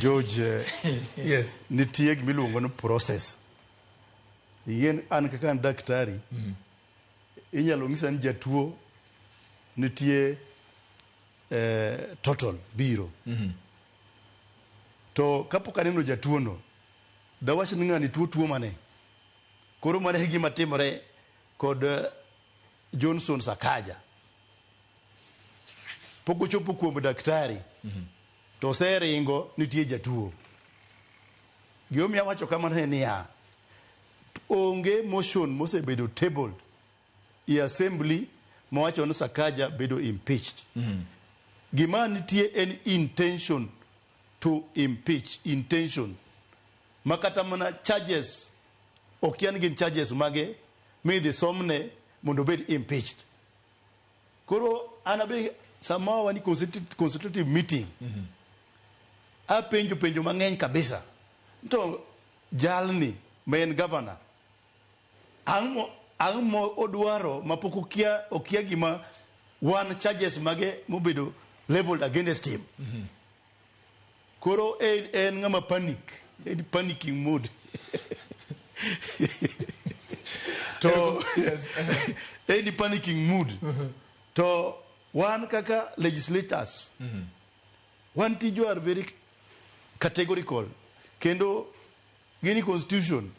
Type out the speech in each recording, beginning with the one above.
George, Yes. Nitie gimiluongo ni process. Yien an kaka an daktari, inyalo ng'isa ni jatuo nitie total biro. To kapok aneno jatuo no, dawach ni ng'ani tuo tuo mane? Koro mano e gima timore kod Johnson Sakaja. Pok ochopo kuom daktari, to oseringo nitie jatuo. Gimomiyo awacho kamano en niya, onge motion mosebedo tabled e assembly mawacho ni Sakaja bedo impeached. Gima nitie en intention to impeach, intention. Ma kata mana charges, okia ni gin charges mage midhi somne mondo obed impeached. Koro an abe sama wan consultative meeting, apenjo penjo mang'eny kabisa. To jalni ma en governor, ang'o mo odwaro mapok okia gima wan charges mage mobedo leveled against him. Koro en ng'ama panic, en panicking mode. To en panicking mood. To wan kaka legislators, wan tijwa are very categorical. Kendo gini constitution,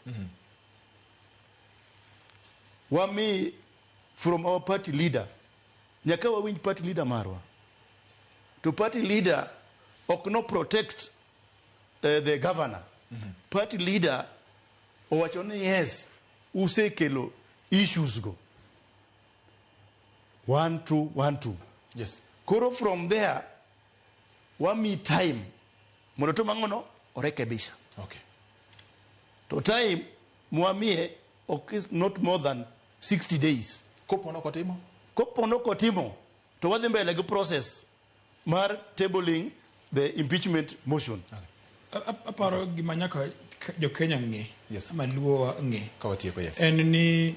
wami from our party leader, nyaka wawinj party leader marwa. To party leader ok no protect the governor. Party leader owacho ni yes, usekelo issues go. One, two, one, two. Koro from there, wami time mondo to mang'ono orekebisha. To time mwamiye ok is not more than 60 days. Kopo nok otimo? Kopo nok otimo, to wadhi mbele gi process mar tabling the impeachment motion. Aparo gima nyaka jo Kenya ng'e ama Luo ng'e Ka watieko, yes. en ni